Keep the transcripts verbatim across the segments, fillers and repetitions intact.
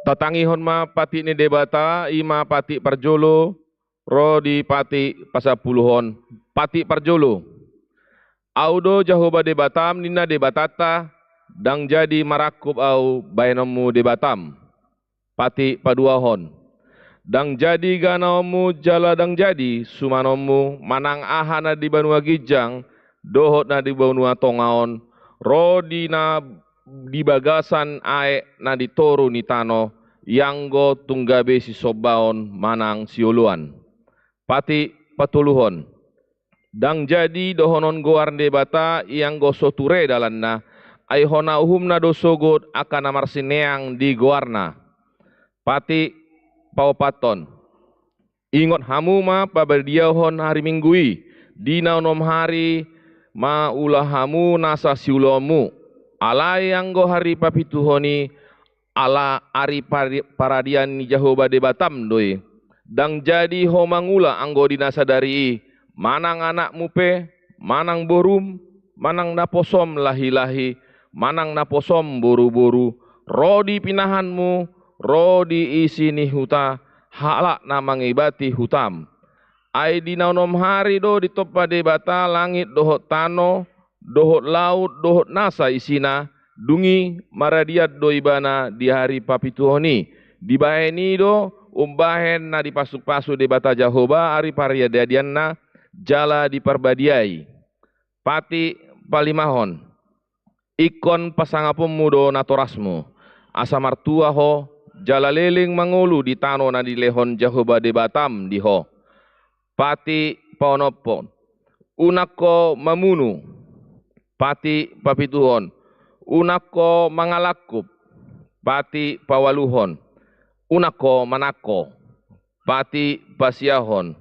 Tatangihon ma patik ni Debata, i ma patik parjolo, ro di patik pasampuluhon. Patik parjolo. Ahu do Jahowa Debatam, ninna Debatanta, ndang jadi marangkup ahu bahenonmu Debatam. Patik paduahon. Ndang jadi ganaonmu jala ndang jadi sumanonmu, manang aha na di banua ginjang, dohot na di banua tonga on, ro di na di bagasan aek na di toru ni tano, ianggo tung gabe sisombaon manang sioloan. Patik patoluhon. Ndang jadi dohonon goar ni Debata ianggo so ture dalanna, ai hona uhumna do sogot angka na marsineang di goarna. Patik paopathon. Ingot hamu ma pabadiahon ari Minggu i, di na onom ari ma ula hamu nasa siulaonmu. Alai anggo ari papituhon i, ala ari pari-, paradian ni Jahowa Debatam do i. Ndang jadi ho mangula anggo di na sadari i, manang anakmu pe, manang borum, manang naposom lahilahi, manang naposom boruboru, ro di pinahanmu, ro di isi ni huta, halak na mangibati hutam. Ai di na onom ari do ditompa Debata langit dohot tano, dohot laut, dohot nasa isina, dung i maradian do ibana di ari papituhon i. Dibahen i do umbahen na dipasupasu Debata Jahowa ari paradianna, jala diparbadiai. Patik palimahon. Ingkon pasangaponmu do natorasmu, asa martua ho, jala leleng mangolu di tano na nilehon Jahowa Debatam di ho. Patik paonomhon. Unang ho mamunu. Patik papituhon. Unang ho mangalangkup. Patik paualuhon. Unang ho manangko. Patik pasiahon.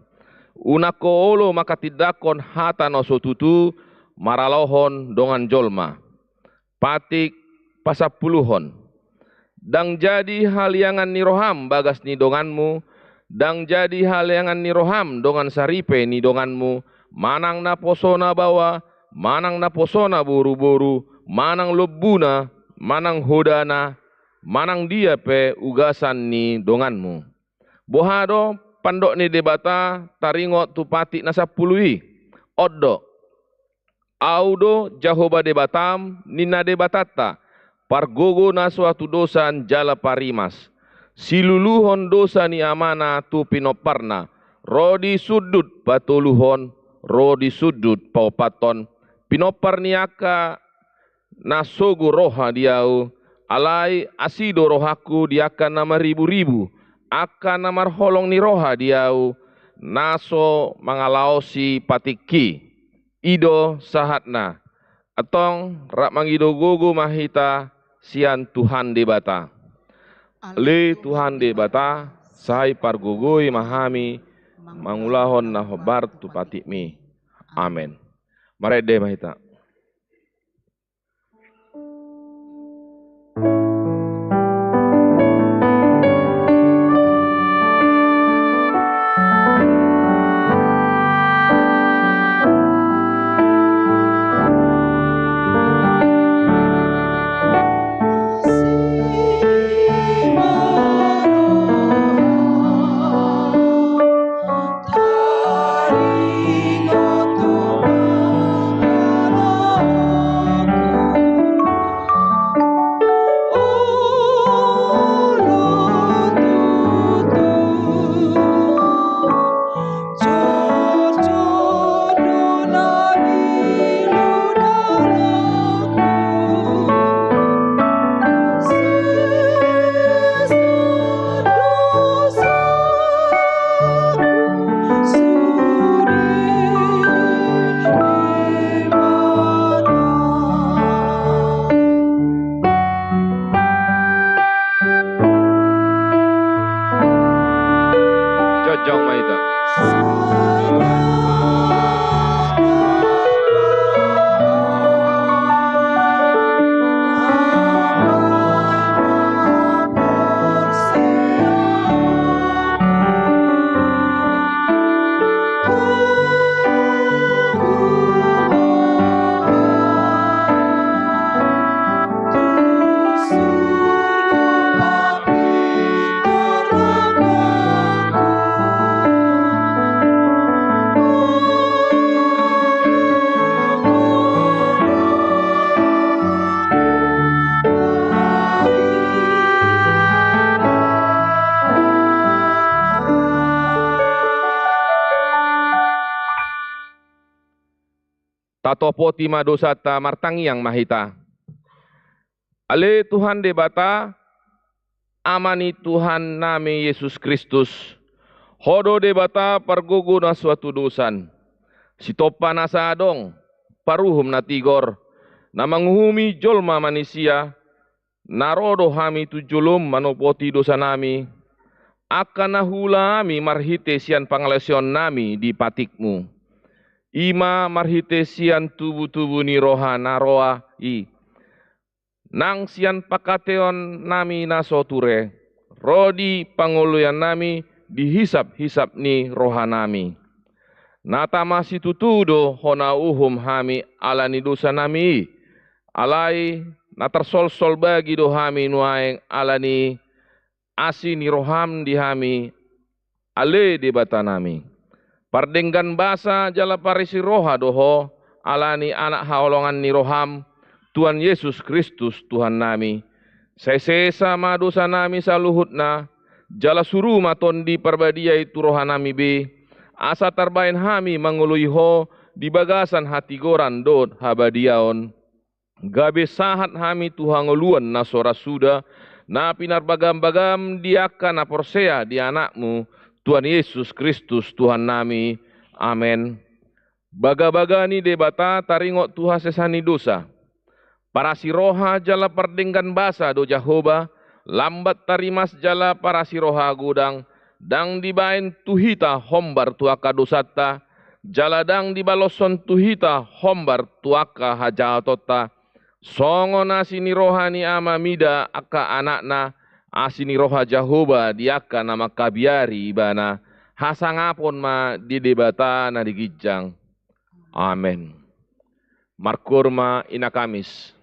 Unang ho olo manghatindanghon hata na so tutu maralohon dongan jolma. Patik pasampuluhon. Ndang jadi haliangan ni roham bagas ni donganmu, ndang jadi haliangan ni roham dongan saripe ni donganmu, manang naposona baoa, manang naposona boruboru, manang lombuna, manang hodana, manang dia pe ugasan ni donganmu. Boha do pandok ni Debata taringot tu patik na sampulu i? On do. Ahu do Jahowa Debatam, ninna Debatanta, pargogo na so hatudosan jala parimas. Siluluhon dosa ni amana tu pinomparna, ro di sundut patoluhon, ro di sundut paopathon, pinompar ni angka na sogo roha di ahu, alai asi do rohangku di angka na mariburibu, angka na marholong ni roha di ahu, na so mangalaosi patikki. I do sahatna. Antong rap mangido gogo ma hita sian Tuhan Debata. Ale Tuhan Debata, sai pargogoi ma hami mangulahon na hombar tu patikmi. Amen. Marende ma hita. Jongjong ma hita. Tatopoti ma dosanta, martangiang ma hita. Ale Tuhan Debata, Ama ni Tuhannami Jesus Kristus, Ho do Debata pargogo na so hatudosan, Sitompa na saadong, Paruhum na tigor, na manguhumi jolma manisia, na ro do hami tu jolom manopoti dosanami, angka na huula hami marhite sian pangalaosionnami di patikmu. I ma marhite sian tubutubu ni roha na roa i, nang sian panghataionnami na so ture, ro di pangoloionnami dihisaphisap ni rohanami. Na tama situtu do hona uhum hami ala ni dosanami i, alai na tarsolsol bagi do hami nuaeng ala ni asi ni roham di hami, ale Debatanami. Pardenggan basa jala parasi roha do Ho, ala ni Anak haholongan ni roham, Tuhan Jesus Kristus Tuhannami. Sai sesa ma dosanami saluhutna, jala suru ma Tondi Parbadia i tu rohanami be, asa tarbahen hami mangoloi Ho di bagasan hatigoran dohot habadiaon. Gabe sahat hami tu hangoluan na so ra suda, na pinarbagambagam di angka na porsea di Anakmu, Tuhan Jesus Kristus Tuhannami. Amen. Bagabaga ni Debata taringot tu hasesaan ni dosa. Parasi roha jala pardenggan basa do Jahowa, lambat tarimas jala parasi roha godang, ndang dibaen tu hita hombar tu angka dosanta, jala ndang dibaloshon tu hita hombar tu angka hajahatonta. Songon asi ni roha ni Ama mida angka anakna, asi ni roha Jahowa di angka na mangkabiari Ibana, hasangapon ma di Debata na di ginjang. Amen. Markoor ma ina Kamis.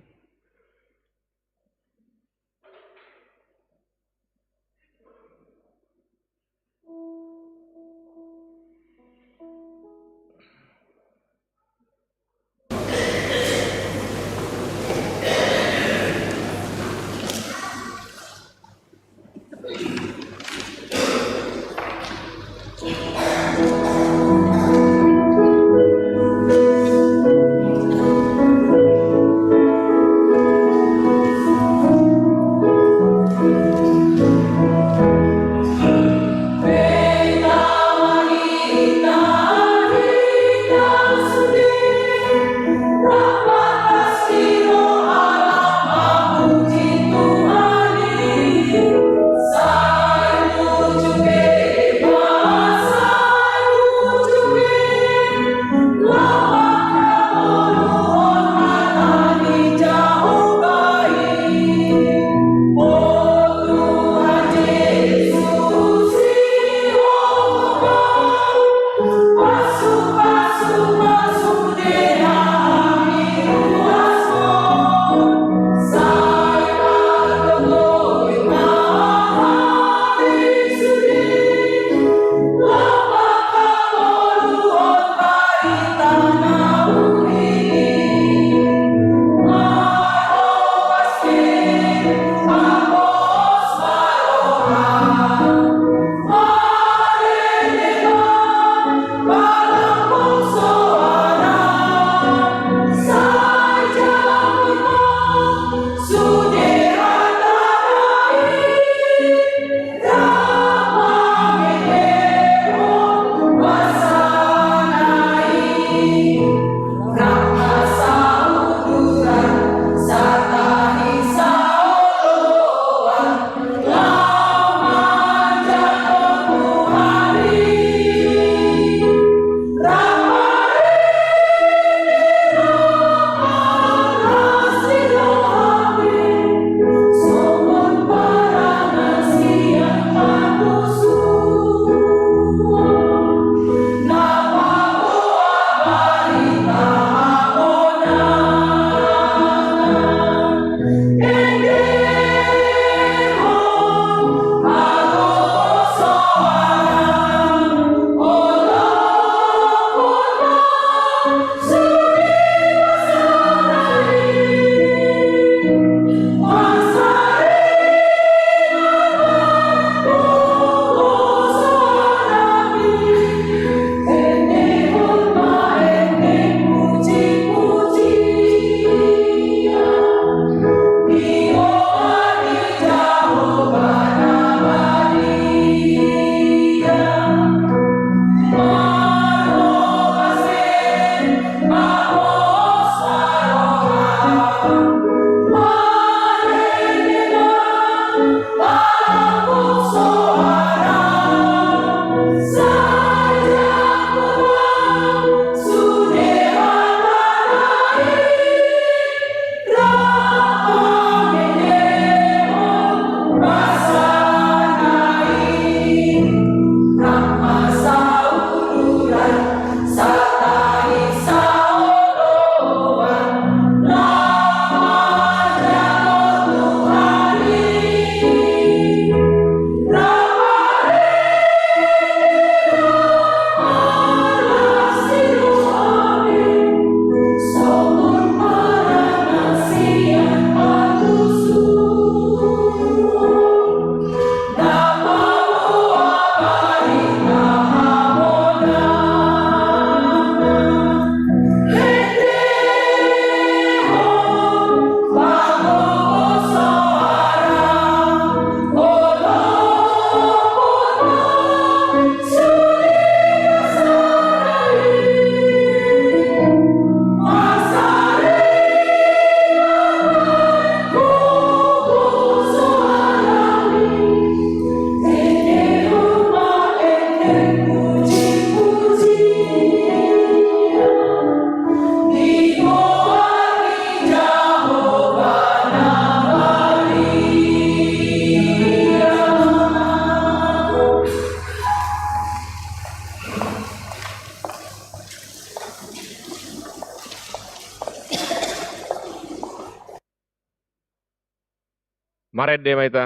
Marende ma hita.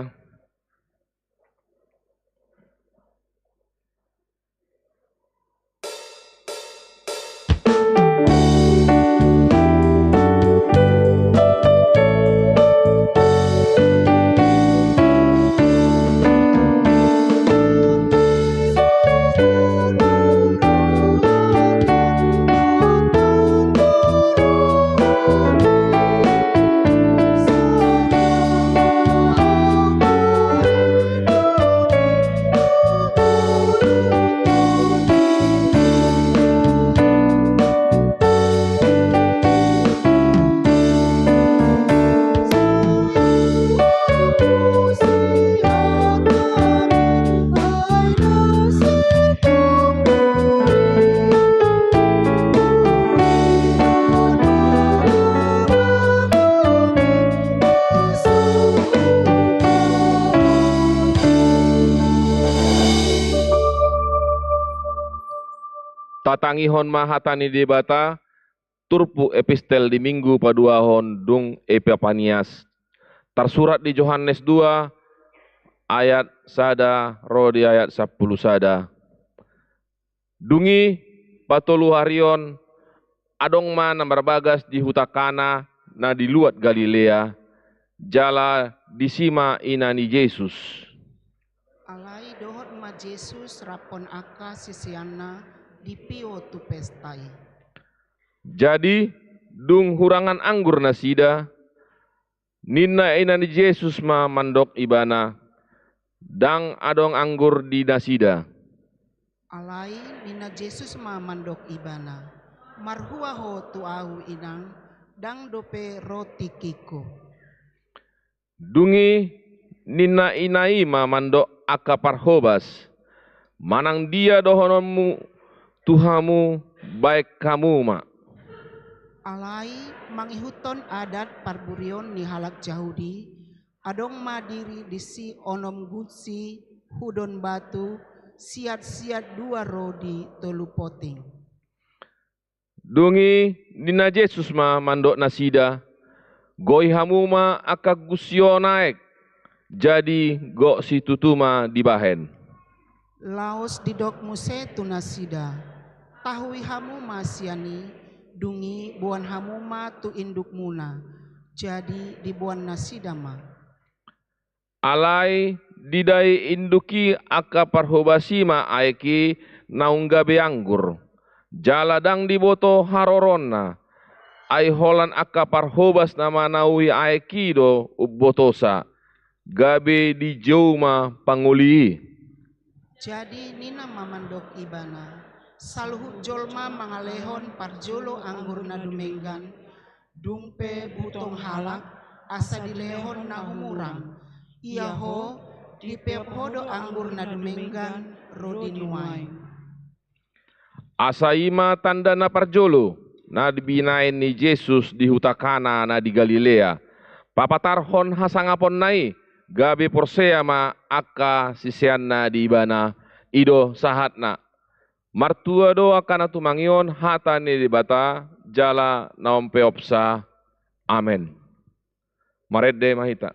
Tatangihon ma hata ni Debata, turpuk epistel di Minggu paduahon dung Epipanias. Tarsurat di Johannes dua, ayat sada ro di ayat sampulu sada. Dung i, patolu ari on, adong ma na marbagas di huta Kana na di luat Galilea, jala disi ma ina ni Jesus. Alai dohot ma Jesus raphon angka siseanna dipio tu pesta i. Jadi, dung hurangan anggur nasida, ninna ina ni Jesus ma mandok ibana, ndang adong anggur di nasida. Alai ninna Jesus ma mandok ibana, marhua ho tu ahu inang, ndang dope ro tingkingku. Dung i ninna ina i ma mandok angka parhobas, manang dia dohononmu tu hamu, baen hamu ma. Alai mangihuthon adat parburion ni halak Jahudi, adong ma diri disi onom gunsi hudon batu, siatsiat dua rodi tolu poting. Dung i ninna Jesus ma mandok nasida, gok hamu ma angka gunsi on aek, jadi gok situtu ma dibahen. Laos didok muse tu nasida, tahui hamu ma sian i, dung i boan hamu ma tu indukmuna, jadi diboan nasida ma. Alai didai induk i angka parhobas i ma aek i naung gabe anggur, jala ndang diboto haroronna, ai holan angka parhobas na manauhi aek i do umbotosa, gabe dijou ma pangoli i. Jadi ninna ma mandok ibana, saluhut jolma mangalehon parjolo anggur na dumenggan, dung pe butong halak, asa dilehon na humurang. Ia ho, dipeop ho do anggur na dumenggan ro di nuaeng. Asa i ma tanda na parjolo na binaen ni Jesus di huta Kana na di Galilea, papatarhon hasangaponna i, gabe porsea ma angka siseanna di ibana. I do sahatna. Martua do angka na tumangihon hata ni Debata jala na umpeopsa. Amen. Marende ma hita.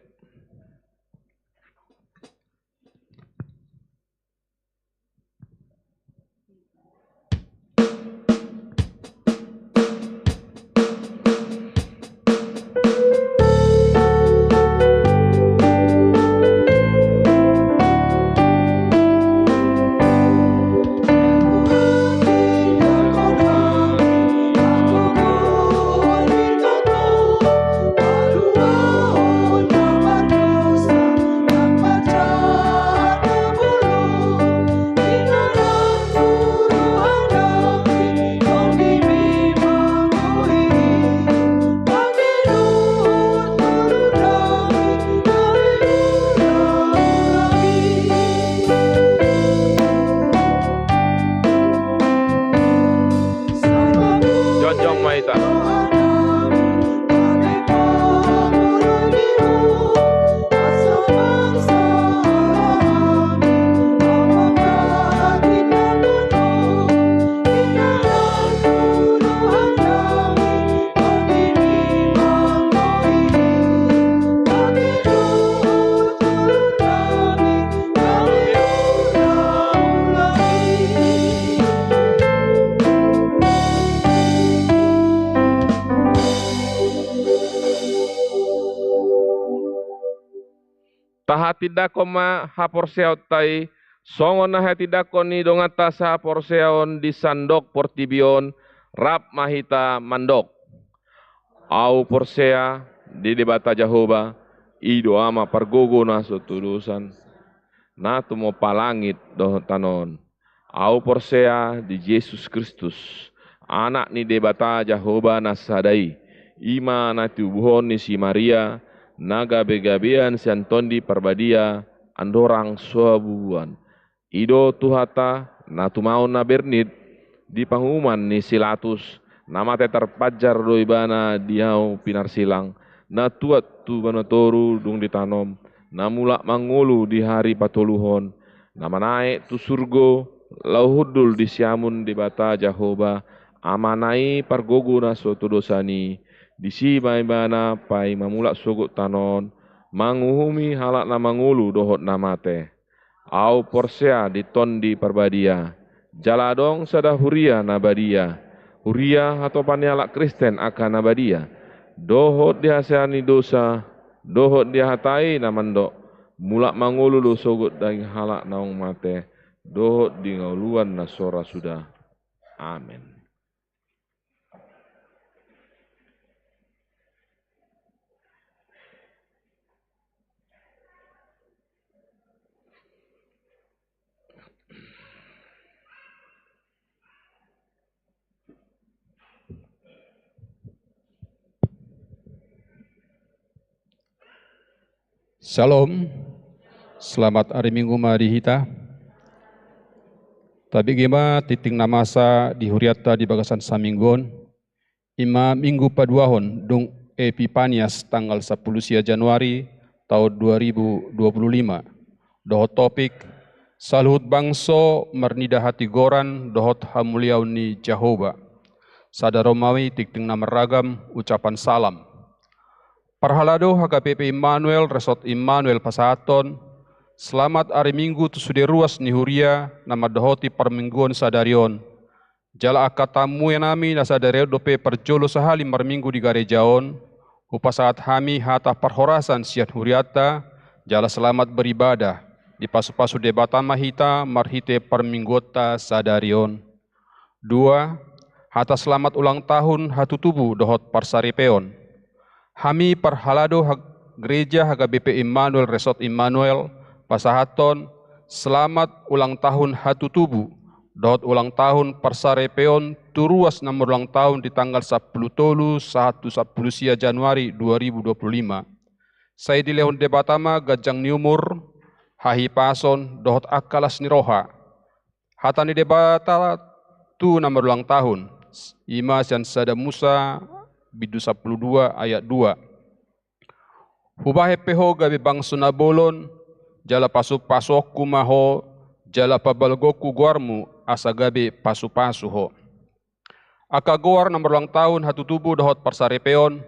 Hatindangkon ma haporseaonta i, songon na hatindangkon ni donganta sahaporseaon di sandok portibi on, rap ma hita mandok. Ahu porsea di Debata Jahowa, i do Ama pargogo na so tudosan, na tumompa langit dohot tano on. Ahu porsea di Jesus Kristus, Anak ni Debata Jahowa na sada i, i ma na titubuhon ni si Maria, na gabegabean sian Tondi Parbadia, andorang so habubuhan. I do Tuhanta, na tumaon na bernit, di panguhuman ni si Latus, na mate tarpanjar do ibana di hau pinarsilang, na tuat tu banua toru dung ditanom, na mulak mangolu di hari patoluhon, na manaek tu surgo, laho hundul di siamun Debata Jahowa, Amana i pargogo na so tudosan i, disi ma ibana paima mulak sogot tano on, manguhumi halak na mangolu dohot na mate. Ahu porsea di Tondi Parbadia, jala adong sada huria na badia, huria hatopan ni halak Kristen angka na badia, dohot di hasesaan ni dosa, dohot di hata i na mandok, mulak mangolu do sogot daging halak naung mate, dohot di hangoluan na so ra suda. Amen. Syalom. Selamat ari Minggu ma di hita. Tabege ma tingting na masa di hurianta di bagasan saminggu on. I ma Minggu paduahon dung Epipanias tanggal sampulu sia Januari taon dua ribu dua puluh lima. Dohot topik, saluhut bangso marnida hatigoran dohot hamuliaon ni Jahowa. Sada Romawi tingting na marragam ucapan salam. Parhalado H K B P Immanuel, Resort Immanuel pasahathon, selamat ari Minggu tu sude ruas ni huria na mandohoti parmingguon sadari on. Jala angka tamuenami na sadari on dope parjolo sahali marminggu di gareja on, hupasahat hami hata parhorasan sian hurianta, jala selamat beribadah, dipasupasu Debata ma hita marhite parmingguonta sadari on. Dua, hata selamat ulang tahun hatutubu dohot parsaripeon. Hami parhalado ha-, gereja H K B P Immanuel Resort Immanuel pasahathon selamat ulang tahun hatutubu dohot ulang tahun parsaripeon tu ruas na marulang tahun di tanggal sampulu tolu sahat tu sampulu sia Januari dua ribu dua puluh lima. Sai dilehon Debata ma ganjang ni umur, hahipason dohot angka las ni roha. Hata ni Debata tu na marulang tahun, i ma sian Sada Musa bindu sampulu dua ayat dua. Hubahen pe ho gabe bangso na bolon, jala pasupasuonku ma ho, jala pabalgokku goarmu asa gabe pasupasu ho. Angka goar na marulang tahun hatutubu dohot parsaripeon,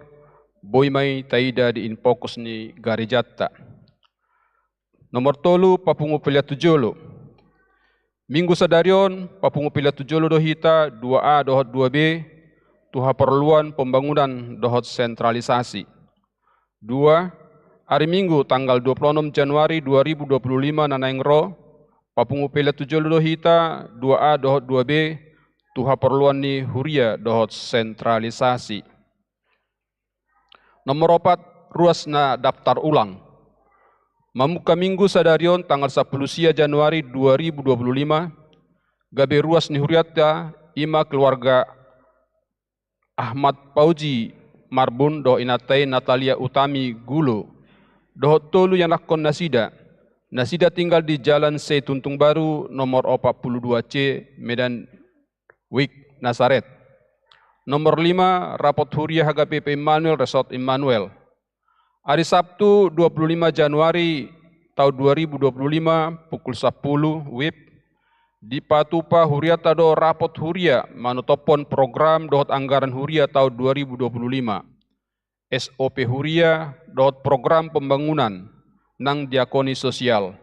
boi ma i taida di infocus ni garejanta. Nomor tolu, papungu pelean tu jolo. Minggu sadari on, papungu pelean tu jolo do hita dua A dohot dua B, tu haporluan pembangunan dohot sentralisasi. Dua, ari Minggu tanggal dua puluh onom Januari dua ribu dua puluh lima na naeng ro, papungu pelean tu jolo do hita dua A dohot dua B, tu haporluan ni huria dohot sentralisasi. Nomor opat, ruas na daftar ulang. Mamungka Minggu sadari on tanggal sampulu sia Januari dua ribu dua puluh lima, gabe ruas ni hurianta i ma keluarga Ahmad Fauzi Marbun dohot inanta i Natalia Utami Gulo, dohot tolu ianakkon nasida. Nasida tinggal di Jalan Seituntung Baru nomor opat puluh dua C, Medan Wik Nasaret. Nomor lima, rapot huria H K B P Immanuel, Resort Immanuel. Ari Sabtu dua puluh lima Januari taon dua ribu dua puluh lima, pukul sampulu W I B, dipatupa hurianta do rapot huria manutuphon program dohot anggaran huria taon dua ribu dua puluh lima. S O P huria dohot program pembangunan nang diakoni sosial.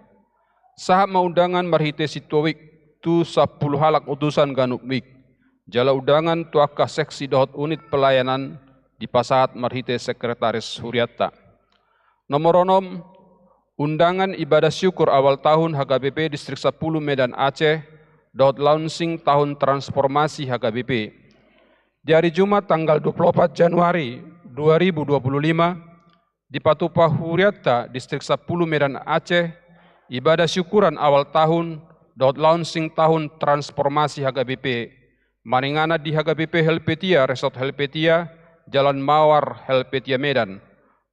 Sahat ma undangan marhite sintua W I K tu sampulu halak utusan ganup W I K. Jala undangan tu angka seksi dohot unit pelayanan dipasahat marhite sekretaris hurianta. Nomor onom, Undangan ibadah syukur awal tahun H K B P Distrik Sampulu Medan Aceh dohot launching tahun transformasi H K B P. Di hari Jumat tanggal dua puluh opat Januari dua ribu dua puluh lima, dipatupa hurianta Distrik Sampulu Medan Aceh ibadah syukuran awal tahun dohot launching tahun transformasi H K B P, maringanan di H K B P Helvetia, Resort Helvetia, Jalan Mawar, Helvetia, Medan.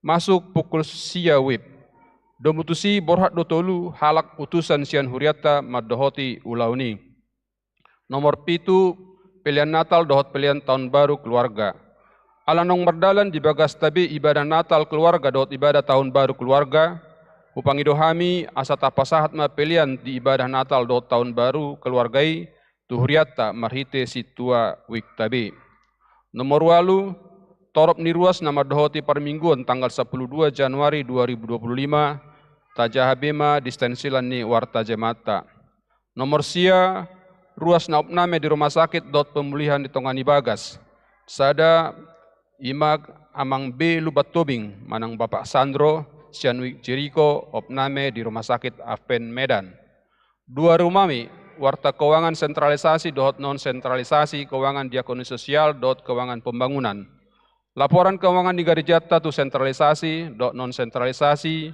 Masuk pukul sia wib. Domu tusi borhat do tolu halak utusan sian hurianta mandohoti ulaon i. Nomor pitu, pelean Natal dohot pelean Taon Baru keluarga. Ala naung mardalan di bagasta be ibadah Natal keluarga dohot ibadah Taon Baru keluarga, hupangido hami asa tapasahat ma pelean di ibadah Natal dohot Taon Baru keluarga i tu hurianta marhite sintua wikta be. Nomor ualu, torop ni ruas na mandohoti parmingguon tanggal sampulu dua Januari dua ribu dua puluh lima, tajaha be ma di stensilan ni warta jamaatta. Nomor sia, ruas na opname di rumah sakit dohot pemulihan di tonga ni bagas. Sada, i ma Amang B Lubantobing manang Bapak Sandro sian Wik Jeriko, opname di rumah sakit Advent Medan. Dua rumami, warta keuangan sentralisasi dohot non sentralisasi, keuangan diakoni sosial dohot keuangan pembangunan. Laporan keuangan ni garejanta tu sentralisasi dohot non sentralisasi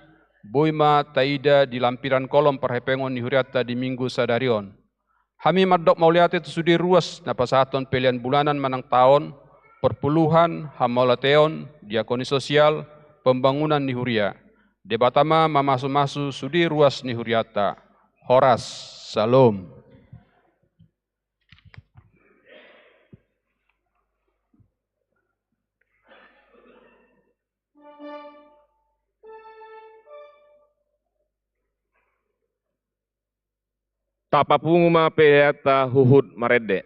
boi ma taida di lampiran kolom parhepengon ni hurianta di Minggu sadari on. Hami mandok mauliate tu sude ruas na pasahathon pelean bulanan manang taon, perpuluhan, hamauliateon, diakoni sosial, pembangunan ni huria. Debata ma mamasumasu sude ruas ni hurianta. Horas. Salom. Tapapungu ma peleanta huhut marende.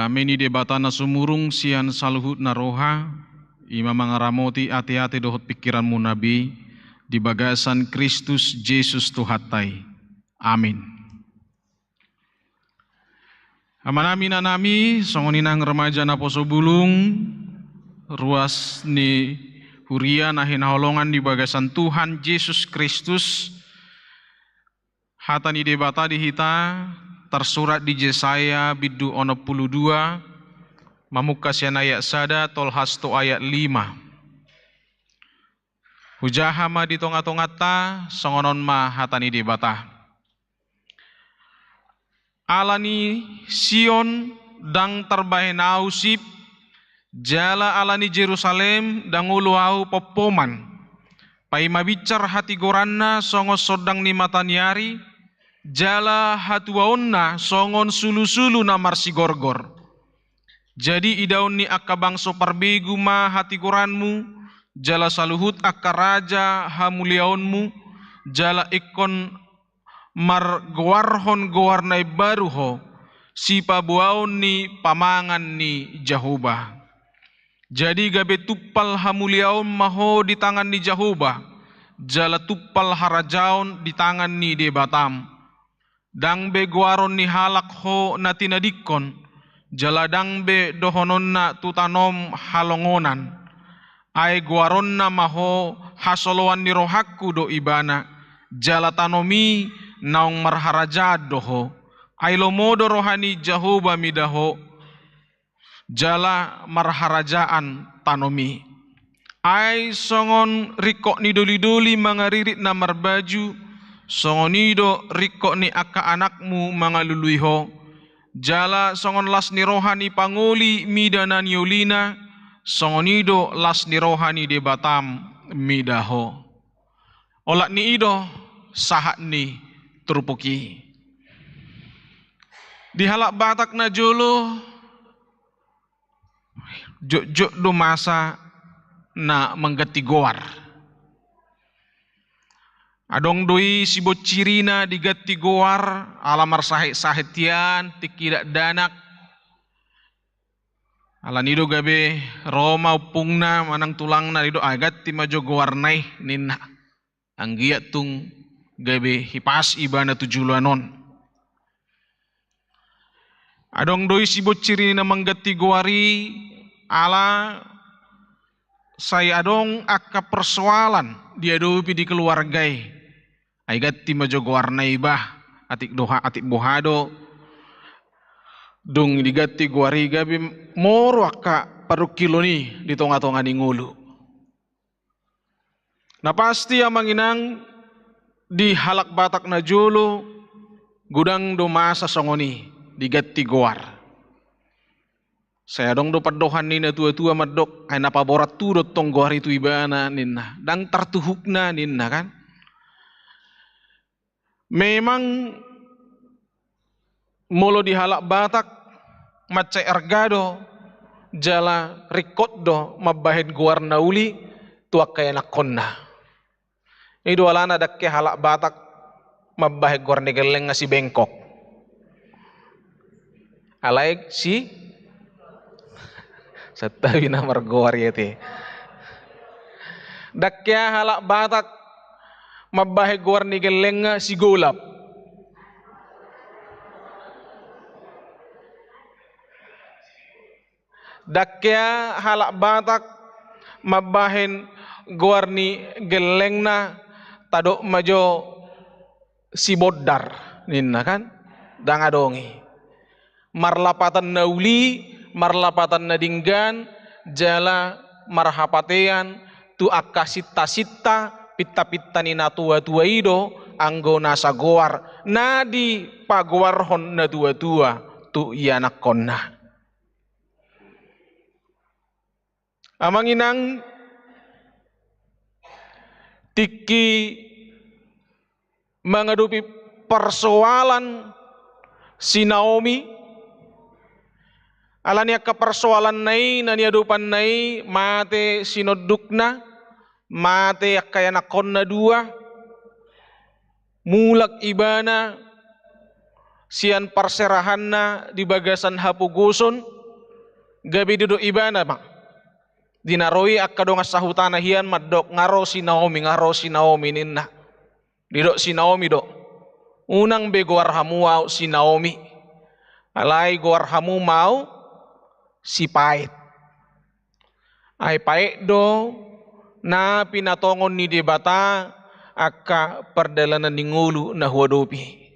Dame ni Debata na sumurung sian saluhutna roha, i ma mangaramoti ateate dohot pingkiranmuna be, di bagasan Kristus Jesus Tuhanta i. Amin. Amanami, inanami, songon i nang remaja naposo bulung, ruas ni huria na hinaholongan di bagasan Tuhan Jesus Kristus, hata ni Debata di hita tarsurat di Jesaya bindu onom pulu dua, mamungka sian ayat sada tolhas tu ayat lima. Hujaha ma di tongatonganta, songon on ma hata ni Debata. Ala ni Sion ndang tarbahen ahu sip, jala ala ni Jerusalem ndang olo ahu pompoman. Paima binsar hatigoranna songon sondang ni mataniari, jala hatuaonna songon sulusulu na marsigorgor. Jadi idaon ni angka bangso parbegu ma hatigoranmu, jala saluhut angka raja hamuliaonmu, jala ingkon margoarhon goar na imbaru ho, sipaboaon ni pamangan ni Jahowa. Jadi gabe tumpal hamuliaon ma ho di tangan ni Jahowa, jala tumpal harajaon di tangan ni Debatam. Ndang be goaron ni halak ho na tinadingkon, jala ndang be dohononna tu tanom halongonan. Ai goaronna ma ho hasoloan ni rohangku do ibana, jala tanom i naung marharajaan do ho. Ai lomo do roha ni Jahowa mida ho, jala marharajaan tanom i. Ai songon ringkot ni dolidoli mangaririt na marbaju, songon i do ringkot ni angka anakmu mangalului ho. Jala songon las ni roha ni pangoli mida na niolina, songon i do las ni roha ni Debatam mida ho. Olat ni i do sahat ni turpuk i. Di halak Batak na jolo, jotjot do masa na mangganti goar. Adong do i siboncirina diganti goar, ala marsahit-sahit hian, tingki dakdanak. Ala ni do gabe ro ma ompungna manang tulangna, i do, "Ah, ganti ma jo goarna i," ninna. Anggiat tung gabe hipas ibana tu joloan on. Adong do i siboncirina mangganti goar i, ala sai adong angka persoalan diadopi di keluarga i. Ai ganti ma jo goarna i bah, atik doha, atik boha do. Dung diganti goar i gabe moru angka parungkilon i di tonga-tonga ni ngolu. Na pasti amang inang, di halak Batak na jolo, godang do masa songon i, diganti goar. Sai adong do pandohan ni natua-tua mandok, ai na paborat tu do tong goar i tu ibana ninna. Ndang tartuhukna ninna kan. Memang molo di halak Batak mansai arga do jala ringkot do mambahen goar na uli tu angka ianakhonna. I do alana ndang hea halak Batak mambahen goar ni gellengna si Bengkok. Alai si, santabi na margoar i ate. Ndang hea halak Batak mambahen goar ni gellengna si Golap. Ndang hea halak Batak mambahen goar ni gellengna, tadok ma jo si Bondar ninna kan, ndang adong i. Marlapatan na uli, marlapatan na denggan, jala marhapatean tu angka sinta-sinta, pinta-pinta ni natua-tua i do anggo nasa goar na dipagoarhon natua-tua tu ianakhonna. Amang inang, tingki mangadopi persoalan si Naomi, ala ni angka persoalanna i na niadopanna i, mate sinondukna, mate angka ianakhonna dua, mulak ibana sian parserahanna di bagasan hapogoson, Gabe didok ibana ma, di na ro i angka dongan sahutana hian mandok, "Nga ro si Naomi, nga ro si Naomi," ninna. Didok si Naomi do, "Unang be goar hamu au si Naomi, alai goar hamu ma au si paet." Ai paet do na pinatongon ni Debata angka pardalanan ni ngolu na huadopi.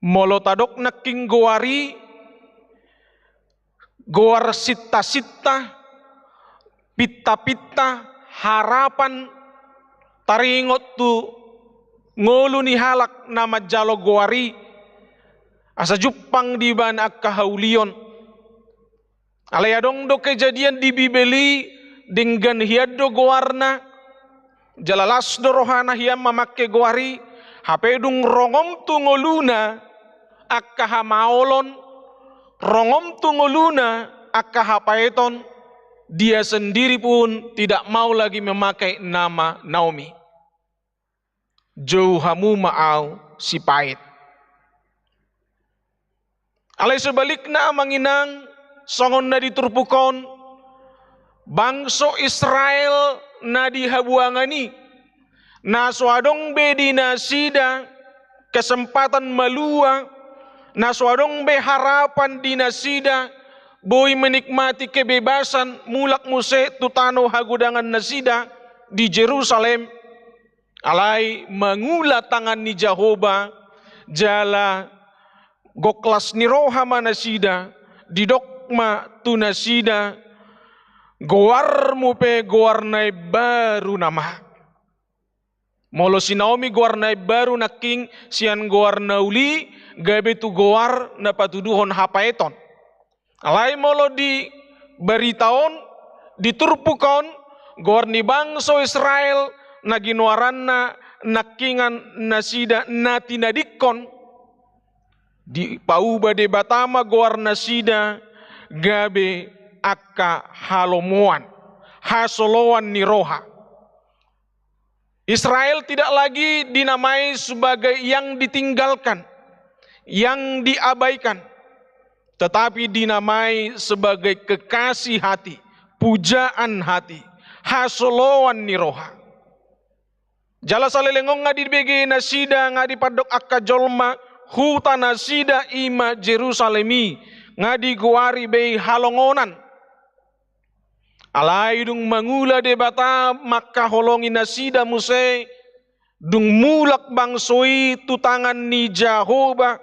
Molo tadok nangkin goar i, goar sinta-sinta, pinta-pinta, harapan, taringot tu ngolu ni halak na manjalo goar i, asa jumpang di ibana angka haulion. Alai adong do kejadian di Bibel i, denggan hian do goarna, jala las do rohana hian mamangke goar i, hape dung rongom tu ngoluna angka hamaolon, rongom tu ngoluna angka hapaeton, dia sendiri pun tidak mau lagi memakai nama Naomi. Jou hamu ma au si paet. Alai sebalikna, amang inang, songon na di turpuk on, bangso Israel na di habuangan i, na so adong be di nasida kesempatan malua, na so adong be harapan di nasida boi menikmati kebebasan, mulak muse tu tano hagodangan nasida di Jerusalem, alai mangula tangan ni Jahowa, jala gok las ni roha ma nasida, didok ma tu nasida, "Goarmu pe goar na imbaru nama." Molo si Naomi goar na imbaru nangkin sian goar na uli, gabe tu goar na patuduhon hapaeton. Alai molo di barita on, di turpuk on, goar ni bangso Israel na ginoaranna nangkiningan nasida na tinadingkon, dipauba Debata ma goar nasida gabe angka halomoan, hasoloan ni roha. Israel tidak lagi dinamai sebagai yang ditinggalkan, yang diabaikan, tetapi dinamai sebagai kekasih hati, pujaan hati, hasoloan ni roha. Jala saleleng on nga dibege nasida, nga dipandok angka jolma, huta nasida i ma Jerusalem i, nga digoari be i halongonan. Alai dung mangula Debata mangkaholongi nasida muse, dung mulak bangso i tu tangan ni Jahowa,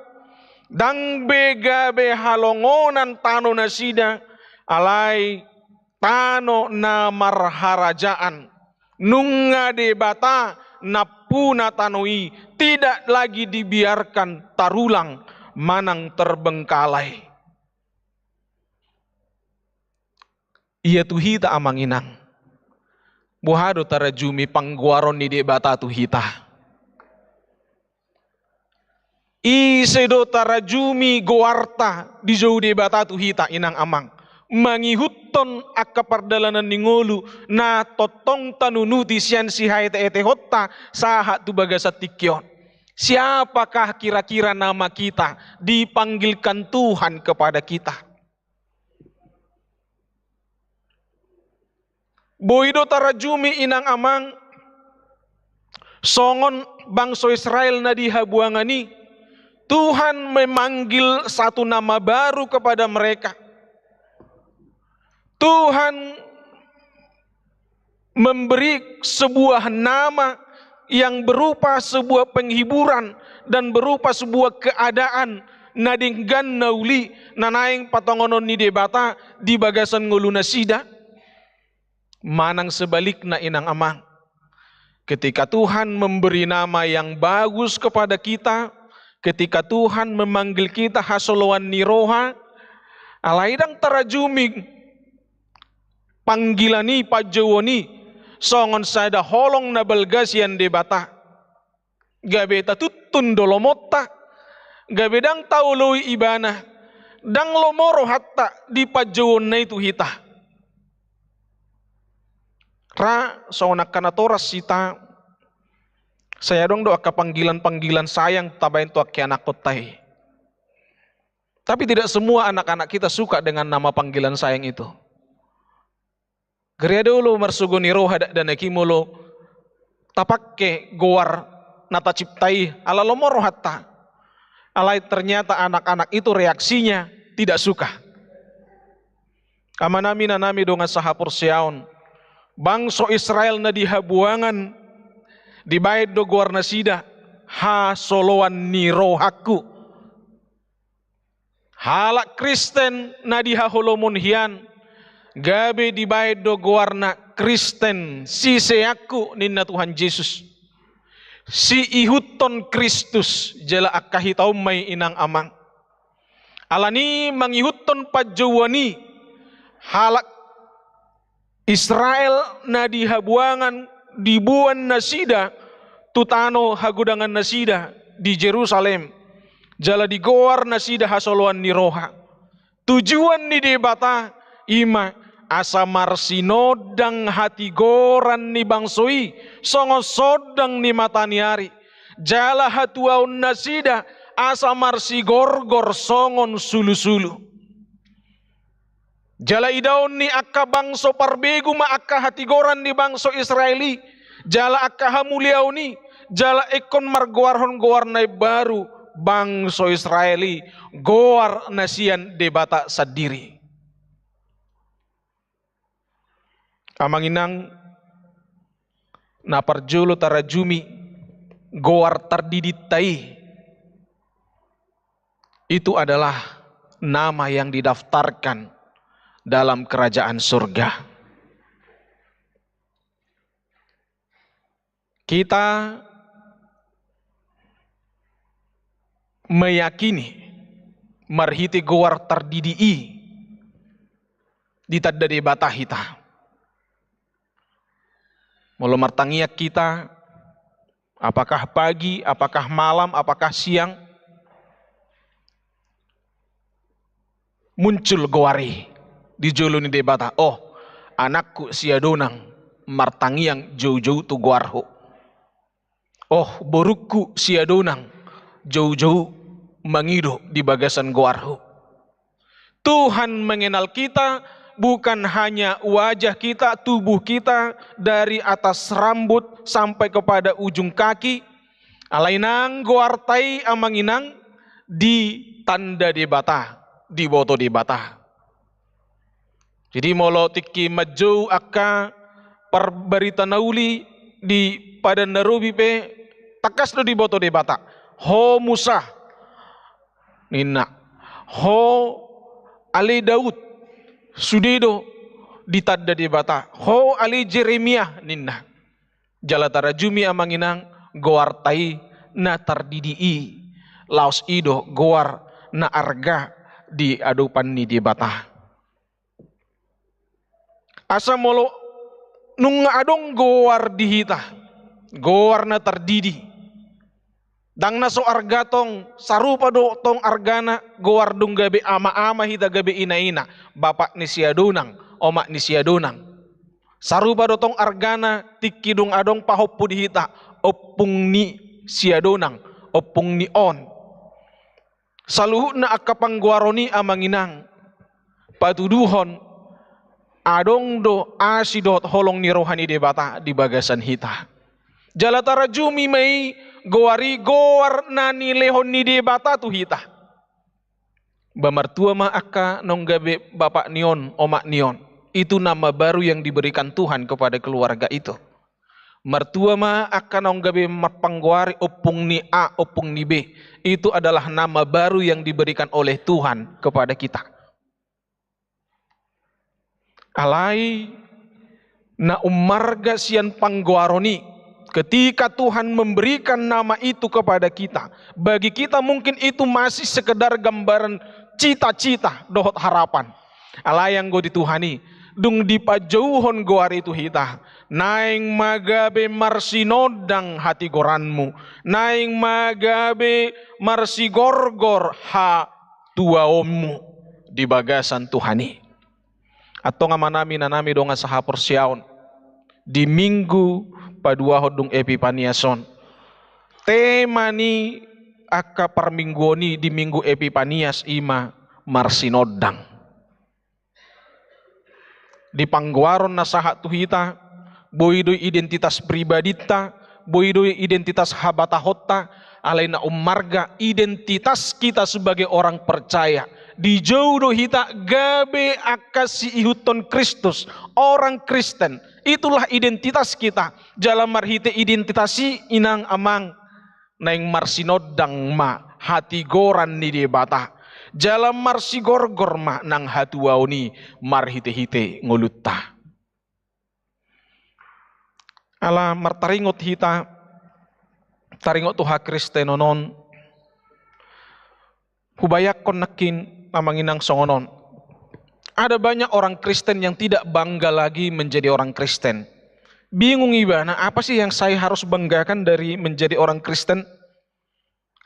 ndang be gabe halongonan tano nasida, alai tano na marharajaan. Nunga Debata nampuna tano i, tidak lagi dibiarkan tarulang manang terbengkalai. Ia tu hita, amang inang, boha do tarajumi panggoaron ni Debata tu hita? Ise do tarajumi goarta dijou Debata tu hita, inang amang, mangihuthon angka pardalanan ni ngolu na tongtong tanunuti sian sihaeteetehonta sahat tu bagasan tingki on? Siapakah kira-kira nama kita dipanggilkan Tuhan kepada kita? Boi do tarajumi, inang amang, songon bangso Israel na di habuangan i, Tuhan memanggil satu nama baru kepada mereka. Tuhan memberi sebuah nama yang berupa sebuah penghiburan dan berupa sebuah keadaan na denggan, na uli, na naeng patongonon ni Debata di bagasan ngolu nasida. Manang sebalikna, inang amang, ketika Tuhan memberi nama yang bagus kepada kita, ketika Tuhan memanggil kita hasoloan ni roha, alai ndang tarajumi panggilan i, panjouon i, songon sada holong na balga sian Debata. Gabe tatuntun do lomonta, gabe ndang taoloi Ibana, ndang lomo rohanta di panjouonna i tu hita. Ra songon angka natoras hita, sai adong do angka panggilan-panggilan sayang tabaen tu angka ianakhonta i. Tapi tidak semua anak-anak kita suka dengan nama panggilan sayang itu. Gereja dulu marsogo ni roha dakdanak i molo tapake goar na tacipta i, ala lomo rohanta. Alai ternyata anak-anak itu reaksinya tidak suka. Amanami, inanami, dongan sahaporseaon, bangso Israel na di habuangan dibaen do goar nasida hasoloan ni rohangku. Halak Kristen na di haholomon hian, gabe dibaen do goarna Kristen, siseanku ninna Tuhan Jesus. Siihuthon Kristus, jala angka hita on ma i, inang amang. Alani i mangihuthon panjouan i, halak Israel na di habuangan diboan nasida tu tano hagodangan nasida di Jerusalem, jala digoar nasida hasoloan ni roha. Tujuan ni Debata i ma asa marsinondang hatigoran ni bangso i songon sondang ni mata ni ari, jala hatuaon nasida asa marsigorgor songon sulusulu. Jala idaon ni angka bangso parbegu ma angka hatigoran ni bangso Israel i, jala angka hamuliaon i, jala ingkon margoarhon goar na imbaru bangso Israel i, goar na sian Debata sandiri. Amang inang, na parjolo tarajumi goar tardidinta i, itu adalah nama yang didaftarkan dalam kerajaan surga. Kita meyakini marhite goar tardidi i ditanda Debata hita. Molo martangiang hita, apakah pagi, apakah malam, apakah siang, muncul goar i di jolo ni Debata. Oh, anakku si Adonang martangiang joujou tu goarhu. Oh, borungku si Adonang joujou mangido di bagasan goarhu. Tuhan mengenal kita bukan hanya wajah kita, tubuh kita, dari atas rambut sampai kepada ujung kaki. Alai nang goarta i, amang inang, ditanda Debata, diboto Debata. Jadi molo tingki manjou angka parbarita na uli di Padan na Robi pe, tangkas do diboto Debata. Ho Musa, ninna. Ho ale Daud, sude do ditanda Debata. Ho ale Jeremia, ninna. Jala tarajumi, amang inang, goarta i na tardidi i, laos i do goar na arga di adopan ni Debata. Asa molo nunga adong goar di hita, goar na tardidi, ndang na so arga tong, sarupa do tong argana goar dung gabe ama-ama hita, gabe ina-ina, bapak ni si Adonang, omak ni si Adonang. Sarupa do tong argana tingki dung adong pahompu di hita, ompung ni si Adonang, ompung ni on. Saluhutna angka panggoaron i, amang inang, patuduhon adong do asi dohot holong ni roha ni Debata di bagasan hita. Jala tarajumi ma i, goar i goar na nilehon ni Debata tu hita. Ba martua ma angka naung gabe bapak ni on, omak ni on. Itu nama baru yang diberikan Tuhan kepada keluarga itu. Martua ma angka naung gabe marpanggoari ompung ni A, ompung ni B. Itu adalah nama baru yang diberikan oleh Tuhan kepada kita. Alai na ummarga sian panggoaron i, ketika Tuhan memberikan nama itu kepada kita, bagi kita mungkin itu masih sekedar gambaran cita-cita dohot harapan. Alai anggo di Tuhan i, dung dipanjouhon goar i tu hita, naeng ma gabe marsinondang hatigoranmu, naeng ma gabe marsigorgor hatuaonmu di bagasan Tuhan i. Antong amanami, inanami, dongan sahaporseaon, di Minggu paduahon dung Epipanias on, tema ni angka parmingguon i di Minggu Epipanias i ma marsinondang. Di panggoaron na sahat tu hita, boi do i identitas pribadinta, boi do i identitas habatahonta, alai na ummarga identitas kita sebagai orang percaya. Dijou do hita gabe angka siihuthon Kristus, orang Kristen. Itulah identitas kita. Jala marhite identitas i, inang amang, naeng marsinondang ma hatigoran ni Debata. Jala marsigorgor ma nang hatuaon i marhitehite ngolunta. Ala martaringot hita, taringot tu hakristenon on, hubayangkon nangkin, amang inang, songon on. Ada banyak orang Kristen yang tidak bangga lagi menjadi orang Kristen. Bingung ibana, apa sih yang saya harus banggakan dari menjadi orang Kristen?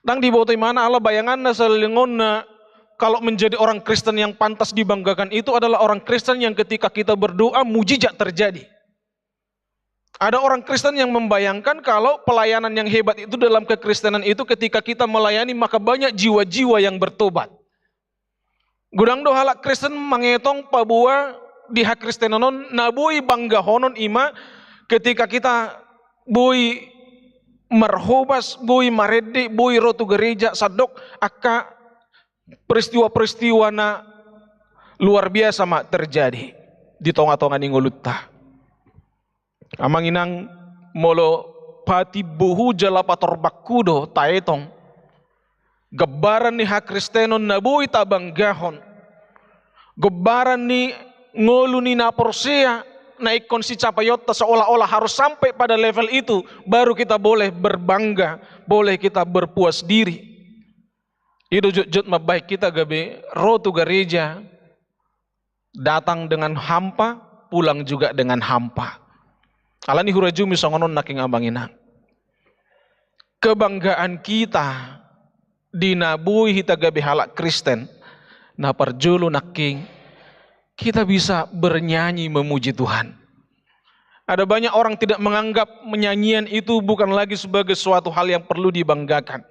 Ndang diboto ibana, ala bayanganna saleleng on na, kalau menjadi orang Kristen yang pantas dibanggakan itu adalah orang Kristen yang ketika kita berdoa, mujizat terjadi. Ada orang Kristen yang membayangkan kalau pelayanan yang hebat itu dalam kekristenan itu ketika kita melayani maka banyak jiwa-jiwa yang bertobat. Godang do halak Kristen mangetong paboa di hakristenon on na boi banggahonon i ma ketika kita boi marhobas, boi marende, boi ro tu gereja, sandok angka peristiwa-peristiwa na luar biasa ma terjadi di tonga-tonga ni ngolunta. Amang inang, molo patimbohu jala patorbanghu do taetong gambaran ni hakristenon na boi tabanggahon, gambaran ni ngolu ni na porsea na ingkon sicapaionta, seolah-olah harus sampai pada level itu baru kita boleh berbangga, boleh kita berpuas diri. I do jotjot mambahen hita gabe ro tu gareja, datang dengan hampa, pulang juga dengan hampa. Alani hurajumi songon on nangkin, amang inang. Kebanggaan kita di na boi hita gabe halak Kristen, na parjolo nangkin, kita bisa bernyanyi memuji Tuhan. Ada banyak orang tidak menganggap nyanyian itu bukan lagi sebagai suatu hal yang perlu dibanggakan.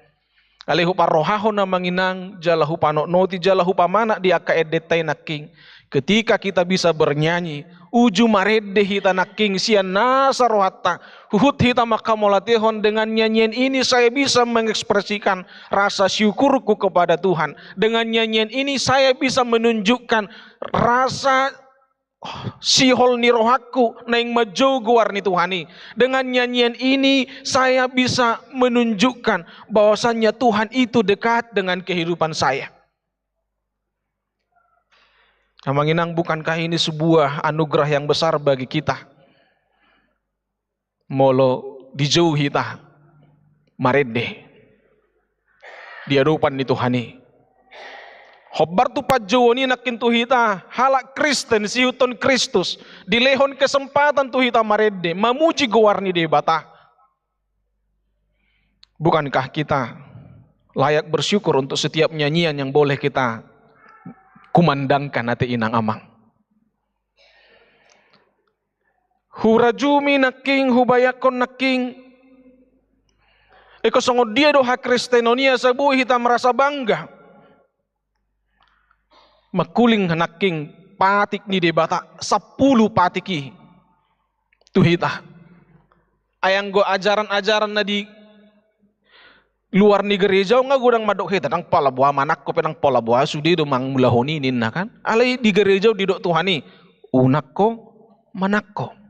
Alai huparrohahon, amang inang, jala hupanotnoti, jala hupamanat di angka endenta i nangkin. Ketika kita bisa bernyanyi, uju marende hita nangkin sian nasa rohanta, huhut hita manghamauliatehon, dengan nyanyian ini saya bisa mengekspresikan rasa syukurku kepada Tuhan. Dengan nyanyian ini saya bisa menunjukkan rasa sihol ni rohangku naeng manjou goar ni Tuhan i. Dengan nyanyian ini saya bisa menunjukkan bahwasannya Tuhan itu dekat dengan kehidupan saya. Amang inang, bukankah ini sebuah anugerah yang besar bagi kita? Molo dijou hita marende di adopan ni Tuhan i. Hombar tu panjouon i nangkin tu hita halak Kristen, siihuthon Kristus, dilehon kesempatan tu hita marende, mamuji goar ni Debata. Bukankah kita layak bersyukur untuk setiap nyanyian yang boleh kita kumandangkan, ate inang amang? Hurajumi nangkin, hubayangkon nangkin. Ingkon songon dia do hakristenon i asa boi hita merasa bangga? Mangkuling nangkin patik ni Debata, sampulu patik i tu hita. Ai anggo ajaran-ajaran na di luar ni gereja on nga godang mandok hita, ndang pola boha manangko pe, ndang pola boha, sude do mangulahon i ninna kan. Alai di gereja on didok Tuhan i, unangko manangko.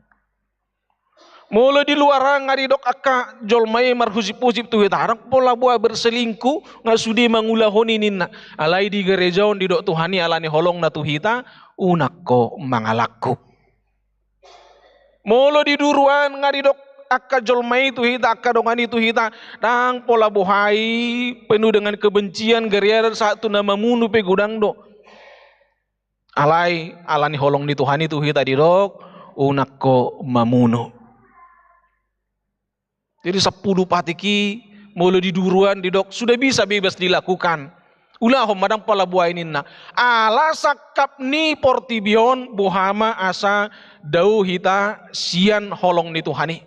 Molo di luar nga didok angka jolma i marhujip-hujip tu hita, ndang pola boha berselingkuh, nga sude mangulahon i ninna. Alai di gereja on didok Tuhan i alani holongna tu hita, unangko mangalangkup. Molo di duruan nga didok angka jolma i tu hita, angka dongan i tu hita, ndang pola boha i, penuh dengan kebencian, gariaran, sahat tu na mamunu pe godang do. Alai alani holong ni Tuhan i tu hita didok, unangko mamunu. Jadi sampulu patik i molo di duruan didok sudah bisa bebas dilakukan. Ulahon ma, ndang pola boha i ninna. Ala sangkap ni portibi on boha ma asa dao hita sian holong ni Tuhan i.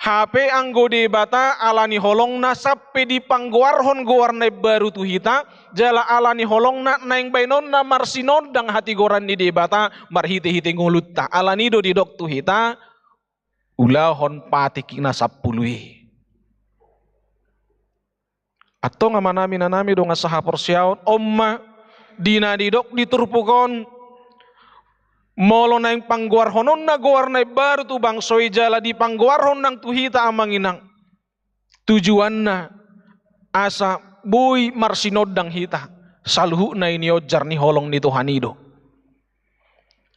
Hape anggo Debata ala ni holongna sampe dipanggoarhon goar na imbaru tu hita, jala ala ni holongna naeng baenonna marsinondang hatigoran ni Debata marhite-hite ngolunta. Ala ni do didok tu hita, ulahon patik na sampulu i. Antong amanami inanami dongan sahaporseaon, on ma di na didok di turpuk on, molo naeng panggoarhononna goar na imbaru tu bangso i jala dipanggoarhon nang tu hita amang inang. Tujuanna asa boi marsinondang hita, saluhutna i nionjar ni holong ni Tuhan i do.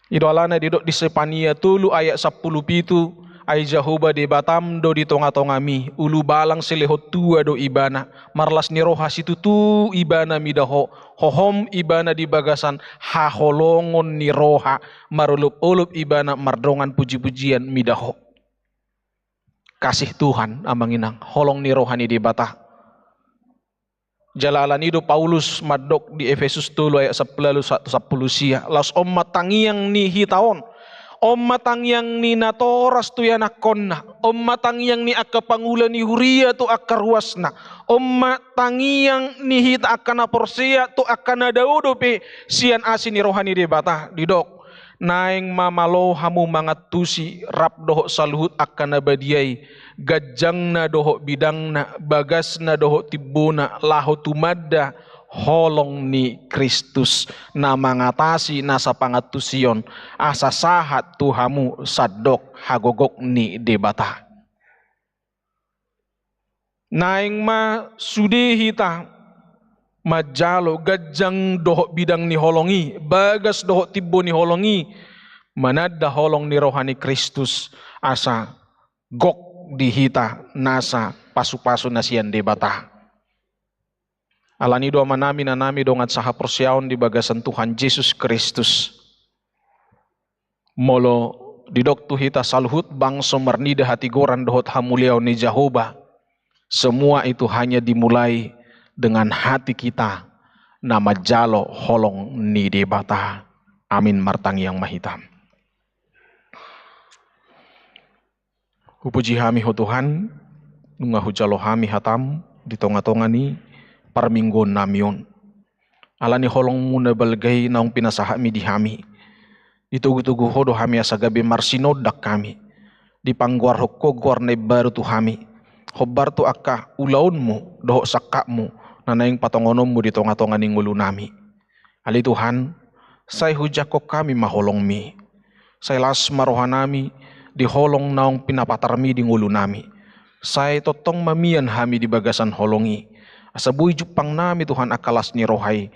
I do alana didok di Sepania tolu ayat sampulu pitu, ai Jahowa Debatam do di tonga-tongami, ulubalang silehon tua do ibana, marlas ni roha situtu ibana mida ho, hohom ibana di bagasan haholongon ni roha, marolop-olop ibana mardongan puji-pujian mida ho. Kasih Tuhan, amang inang, holong ni roha ni Debata. Jala ala ni do Paulus mandok di Efesus tolu ayat sampulu ualu sa-, sampulu sia, laos on ma tangiang ni hita on, on ma tangiang ni natoras tu ianakhonna, on ma tangiang ni angka pangula ni huria tu angka ruasna, on ma tangiang ni hita angka na porsea tu angka na dao dope sian asi ni roha ni Debata, didok. Naeng ma malo hamu mangantusi rap dohot saluhut angka na badia i, ganjangna dohot bidangna, bagasna dohot timbona, laho tumanda holong ni Kristus, na mangatasi nasa pangantusion, asa sahat tu hamu sandok hagogok ni Debata. Naeng ma sude hita manjalo ganjang dohot bidang ni holong i, bagas dohot timbo ni holong i, mananda holong ni roha ni Kristus, asa gok di hita nasa pasu-pasu na sian Debata. Ala ni do amanami inanami dongan sahaporseaon di bagasan Tuhan Jesus Kristus. Molo didok tu hita saluhut bangso marnida hatigoran dohot hamuliaon ni Jahowa, semua itu hanya dimulai dengan hati kita na manjalo holong ni Debata. Amin, martangiang ma hita. Hupuji hami Ho Tuhan, nunga hujalo hami hatam di tonga-tonga ni parmingguonnami on. Ala ni holongmu na balga i naung pinasahatmi di hami. Ditogu-togu Ho do hami asa gabe marsinondang hami. Dipanggoarhon Ho goar na imbaru tu hami. Hombar tu angka ulaonmu dohot sangkapmu na naeng patongononmu di tonga-tonga ni ngolunami. Ale Tuhan, sai hujangkon hami ma holongmi. Sai las ma rohanami di holong naung pinapatarmi di ngolunami. Sai tongtong ma mian hami di bagasan holong i. Asa boi jumpangnami Tuhan angka las ni roha i.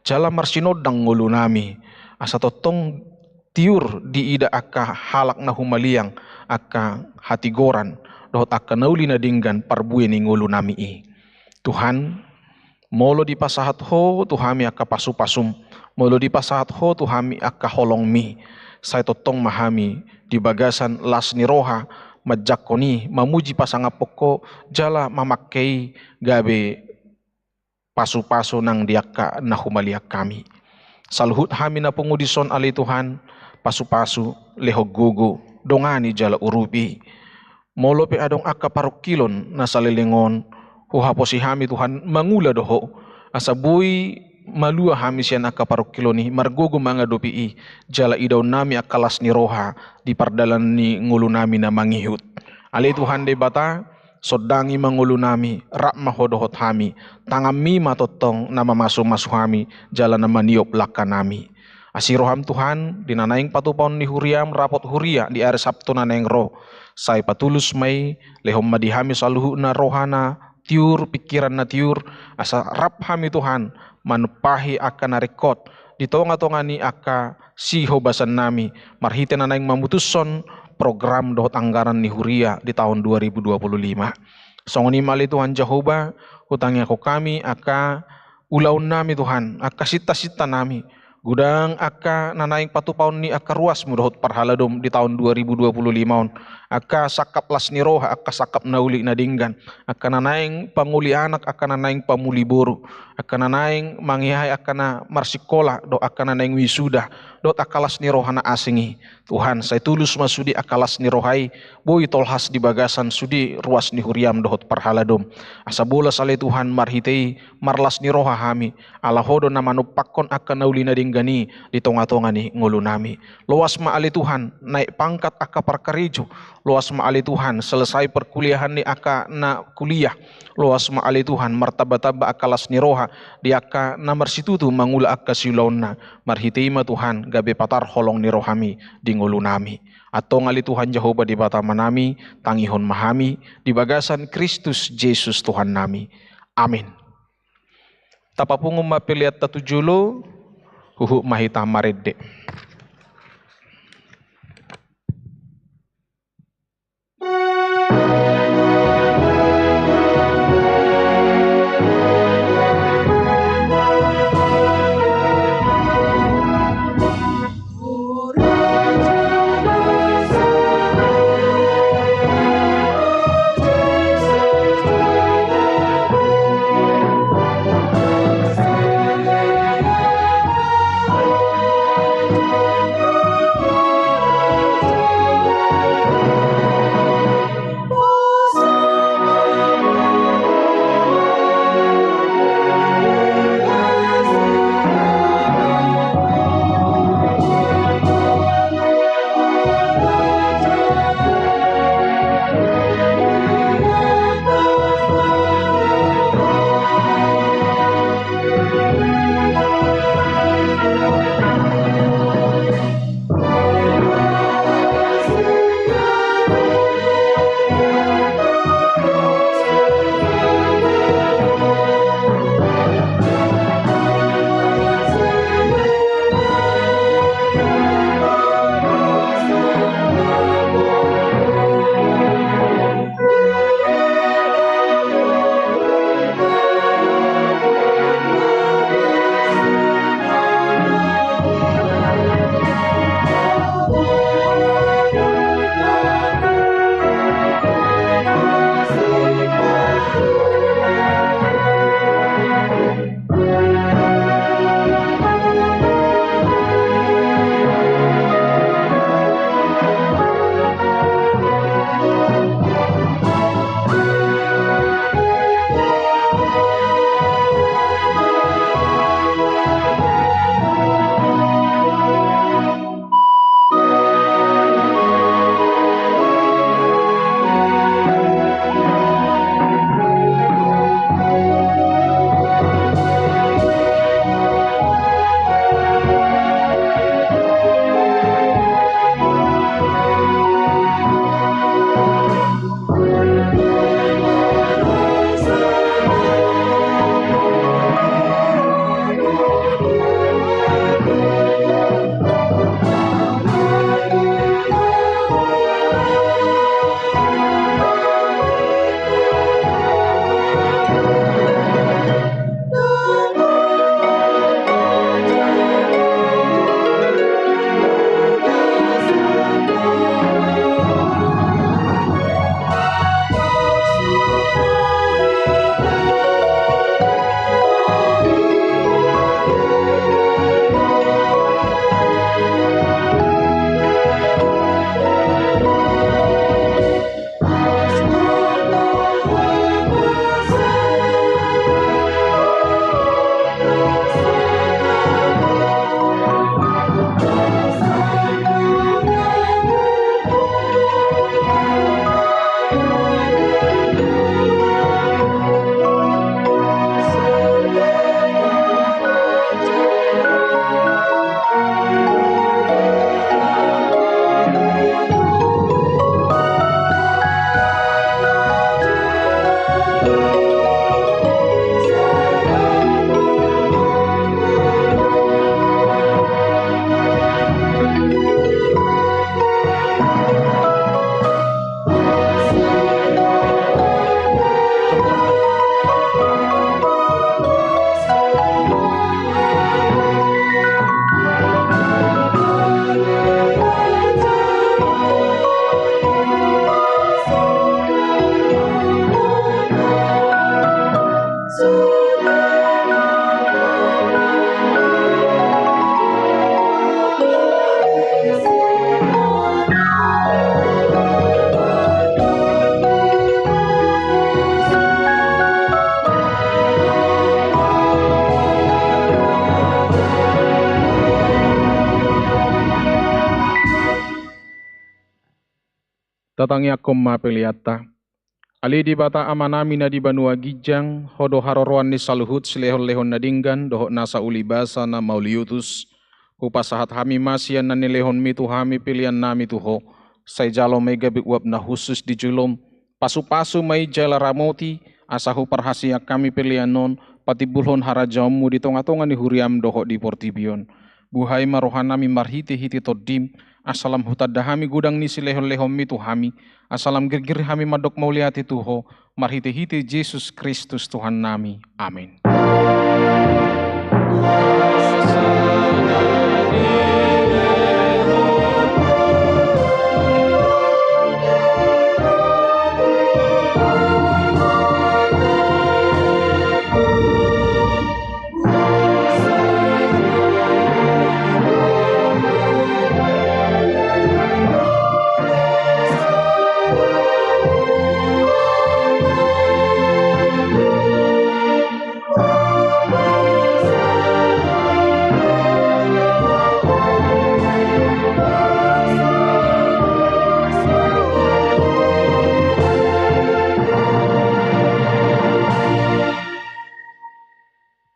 Jala marsinondang ngolunami. Asa tongtong tiur diida angka halak na humaliang, angka hatigoran, dohot angka na uli na denggan parbue ni ngolunami i. Tuhan, molo dipasahat Ho tu hami angka pasu-pasum, molo dipasahat Ho tu hami angka holongmi, sai tongtong ma hami di bagasan las ni roha, manjangkon i, mamuji pasangaphon Ho, jala mamangke i gabe pasu-pasu nang di angka na humaliang hami. Saluhut hami na pungu dison ale Tuhan, pasu-pasu, lehon gogo, dongani jala urupi. Molo pe adong angka parungkilon na saleleng on, huhaposi hami Tuhan mangula do Ho, asa boi malua hami sian angka parungkilon i, margogo mangadopi i, jala idaonnami angka las ni roha di pardalanan ni ngolunami na mangihut. Ale Tuhan Debata, sondangi ma ngolunami, rap ma Ho dohot hami, tanganmi ma tongtong na mamasu-masu hami, jala na maniop langkanami. Asi roham Tuhan, di na naeng patupaon ni huriam rapot huria di ari Sabtu na naeng ro. Sai patulus ma i, lehon ma di hami saluhutna roha na tiur, pingkiran na tiur, asa rap hami Tuhan, manumpahi angka na ringkot, di tonga-tonga ni angka sihobasannami, marhite na naeng mamutushon program dohot anggaran ni huria di taon dua ribu dua puluh lima. Songon i ma ale Tuhan Jahowa, hutangiangkon hami angka ulaonnami Tuhan, angka sinta-sintanami, Godang angka na naeng patupaon ni angka ruasmu dohot parhaladom di taon dua ribu dua puluh lima on. Angka sangkap las ni roha, angka sangkap na uli na denggan, angka na naeng pangoli anak, angka na naeng pamuli boru, angka na naeng mangihai angka na marsikola, dohot angka na naeng wisuda, dohot angka las ni roha na asing i. Tuhan, sai tulus ma sude angka las ni roha i, boi tolhas di bagasan sude ruas ni huriam dohot parhaladom. Asa bolas ale Tuhan, marhite i marlas ni roha hami, ala Ho do na manumpakkon angka na uli na denggan i di tonga-tonga ni ngolunami. Loas ma ale Tuhan, naek pangkat angka parkarejo, loas ma ale Tuhan, selesai perkuliahan ni angka na kuliah, loas ma ale Tuhan, martamba-tamba angka las ni roha di angka na marsitutu mangula angka siulaonna. Marhite i ma Tuhan, gabe patar holong ni rohami di ngolunami. Antong ale Tuhan Jahowa Debata Amanami, tangihon ma hami di bagasan Kristus Jesus Tuhannami. Amin. Tapapungu ma peleanta tu jolo, huhut ma hita marende. Tatangiangkon ma peleanta. Ale Debata Amanami na di banua ginjang, Ho do haroroan ni saluhut silehonlehon na denggan dohot nasa ulibasa na mauliutus. Hupasahat hami ma sian na nilehonmi tu hami peleannami tu Ho. Sai jalo ma i gabe uap na hushus di jolom. Pasupasu ma i jala ramoti, asa huparhaseang hami pelean on patimbulhon harajaonmu di tongatonga ni huriam dohot di portibi on. Buhai ma rohanami marhitehite Tondim, asa lam hutanda hami godang ni silehonlehonmi tu hami, asa lam girgir hami mandok mauliate tu Ho, marhitehite Jesus Kristus Tuhannami. Amen.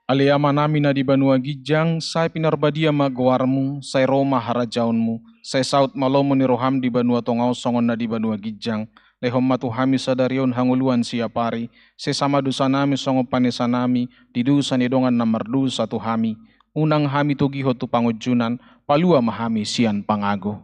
Ale Amanami na di banua ginjang, sai pinarbadia ma goarmu, sai ro ma harajaonmu, sai saut ma lomo ni roham di banua tonga on songon na di banua ginjang. Lehon ma tu hami sadari on hangoluan siapari, sesa ma dosanami songon panesanami di dosa ni dongan na mardosa tu hami. Unang hami togihon tu pangunjunan, palua ma hami sian pangago.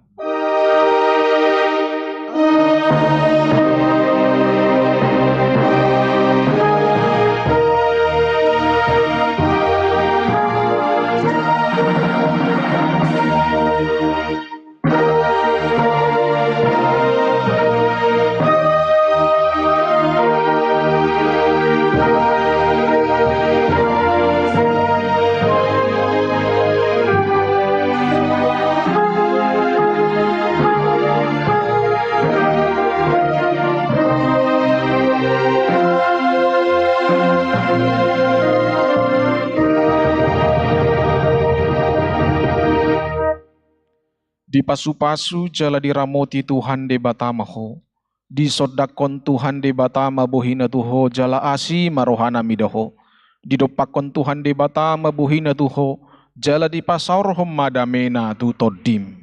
Dipasupasu jala diramoti Tuhan Debata ma ho. Disondangkon Tuhan Debata ma bohina tu ho jala asi ma rohana mida ho. Didompakkon Tuhan Debata ma bohina tu ho jala dipasaorhon ma damena tu tondim.